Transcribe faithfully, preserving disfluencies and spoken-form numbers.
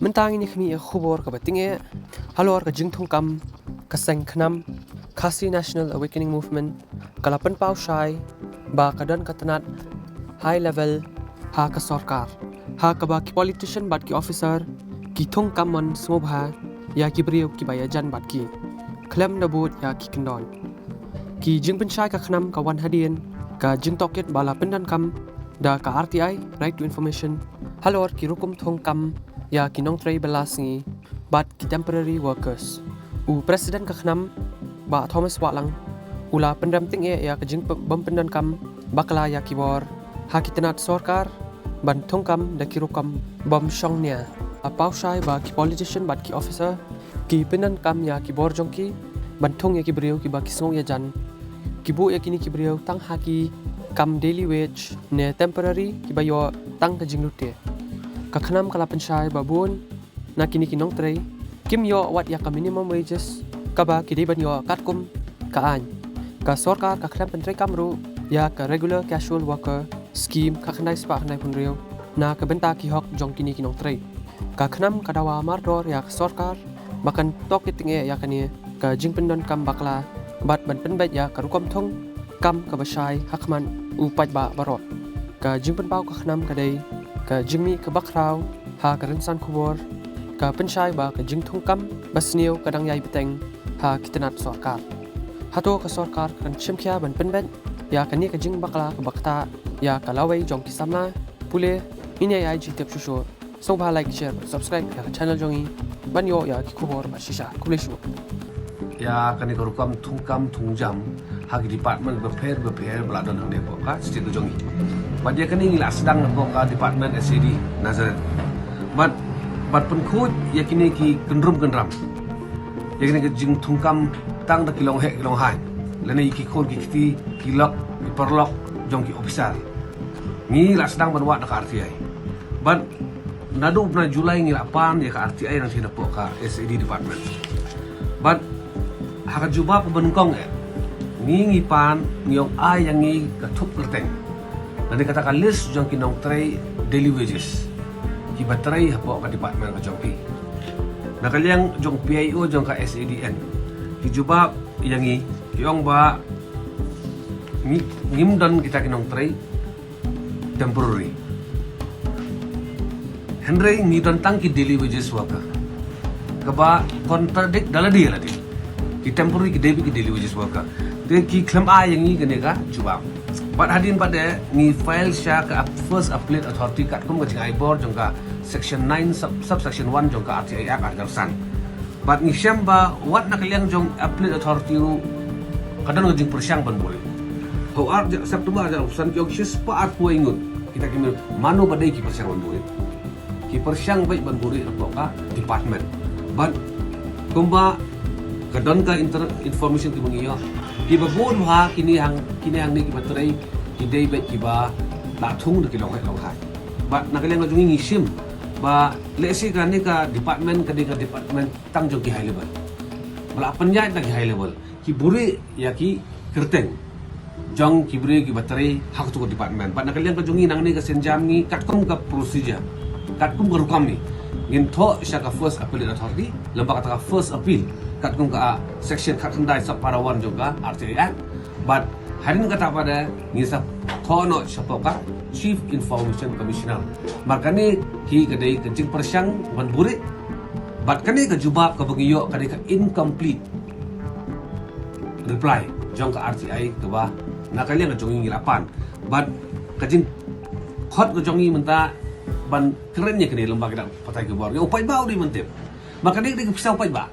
Mynta ngin ïa khmih ïa ka khubor kaba tyngeh halor ka jingthungkam ka seng KHNAM, Khasi National Awakening Movement, ka la pynpaw shai ba ka don ka tnat high level ha ka sorkar, ha kaba ki politician bad ki officer ki thungkam mon sngewbha ïa ki briew kiba ïajan bad ki, khlem da bud ïa ki kyndon. Ki jingpynshai ka KHNAM ka wan hadien ka jingtohkit ba la pyndonkam da ka R T I, Right to Information, halor ki rukom thungkam ïa ki nongtrei bylla sngi bad ki temporary workers. U President ka KHNAM, Bah Thomas Wahlang, u la pynrem tyngeh ïa ka jingbym pyndonkam bakla ïa ki bor ha ki tnat sorkar ban thungkam da ki rukom bym shong nia. La paw shai ba ki politician bad ki officer ki pyndonkam ïa ki bor jong ki ban thung ïa ki briew kiba ki sngew ïajan. Ki buh ïa kine ki briew tang ha ki kam daily wage ne temporary kiba ïoh tang ka jinglute. Ka KHNAM ka la pynshai ba bun na kine ki nongtrei kim ïoh wat ïa ka minimum wages kaba ki dei ban ïoh katkum ka aiñ. Ka sorkar ka khlem pyntreikam ruh ïa ka regular casual worker scheme khatkhyndai spah khyndaiphew hynriew na ka bynta ki hok jong kine ki nongtrei. Ka KHNAM ka dawa mardor ïa ka sorkar ba kan tohkit tyngeh ïa kane ka jingpyndonkam bakla bad ban pynbeit ïa ka rukom thungkam kaba shai ha khmat u paidbah baroh. Ka jingpynpaw ka KHNAM ka dei ka jingmih kaba khraw ha ka rynsan khubor, ka pynshai ba ka jingthungkam basniew ka dang ïai bteng ha ki tnat sorkar. Hato ka sorkar kan shim khia ban pynbeit ïa kane ka jingbakla kaba ktah ïa ka lawei jong ki samla? Pule ngin ïai ai jingtip shuh shuh. Sngewbha like, share, subscribe ïa ka channel jong ngi ban ïoh ïa ki khubor ba shisha. Khublei shibun. Ïa kane ka rukom thungkam thungjam ha ki department bapher bapher ba la don hangne hapoh ka state ka jong ngi. Bad ïa kane ngi la sdang hapoh ka department S A D Nazareth. Bad, bad pynkhuid ïa kine ki kynrum kynram, ïa kine ki jingthungkam tang da ki longheh ki longhaiñ lane ïa ki khun ki kti, ki lok ki paralok jong ki officer. Ngi la sdang ban wad da ka R T I. Bad naduh na July ngi la pan ïa ka R T I nangta hapoh ka S A D department. Bad ha ka jubab kaba nyngkong eh, ngi ngi pan, ngi ong ai ïa ngi ka thup kyrteng lane kata ka list jong ki nongtrei daily wages kiba trei hapoh ka department ka jong phi. Na ka liang jong P I O jong ka S A D N, ki jubab ïa ngi, ki ong ba ngi, ngim don kita ki nongtrei temporary. Hynrei ngi don tang ki daily wages worker, kaba contradict da lade lade. Ki temporary ki dei beit ki daily wages worker. Te ki khlem ai ïa ngi kane ka jubab. Bad hadien pat de ngi file sha ka first appellate authority katkum ka jingai bor jong ka section nine sub, subsection one jong ka R T I Act ar hajar san. Bad ngi shem ba wat na ka liang jong appellate authority ruh ka don ka jingpyrshang ban buhrieh. Ha u ar September ar hajar arphew san ki ong shispah arphew wei ngut kita ki mano ba dei ki pyrshang ban buhrieh. Ki pyrshang beit ban buhrieh hapoh ka department. Bad kumba ka don ka inter-, information kiba ngi ïoh, kiba bun ha kine hang, kine hangne kiba trei ki dei beit kiba la thung da ki longheh longhaiñ. Bad na ka liang ka jong ngi ngi shim ba lehse kane ka department ka dei ka department tang jong ki high level. Ba la pynïaid da ki high level ki buhrieh ïa ki kyrteng jong ki briew kiba trei ha kato ka department. Bad na ka liang ka jong ngi nangne ka sienjam ngi katkum ka procedure, katkum ka rukom ngi, ngin thoh sha ka first appellate authority lyngba kata ka first appeal katkum ka section khatkhyndai sub para one jong ka R T I Act. Bad hadien kata pat de ngin sa thoh noh shapoh ka Chief Information Commissioner. Namar kane hi ka dei ka jingpyrshang ban buhrieh. Bad kane ka jubab kaba ngi ïoh ka dei ka incomplete reply jong ka R T I kaba na ka liang ka jong ngi ngi la pan. Bad ka jingkhot ka jong ngi mynta ban kren ïa kane lyngba kita ki pathai ki bor, ïa u paidbah u dei ban tip. Namar kane ka dei ka pisa u paidbah.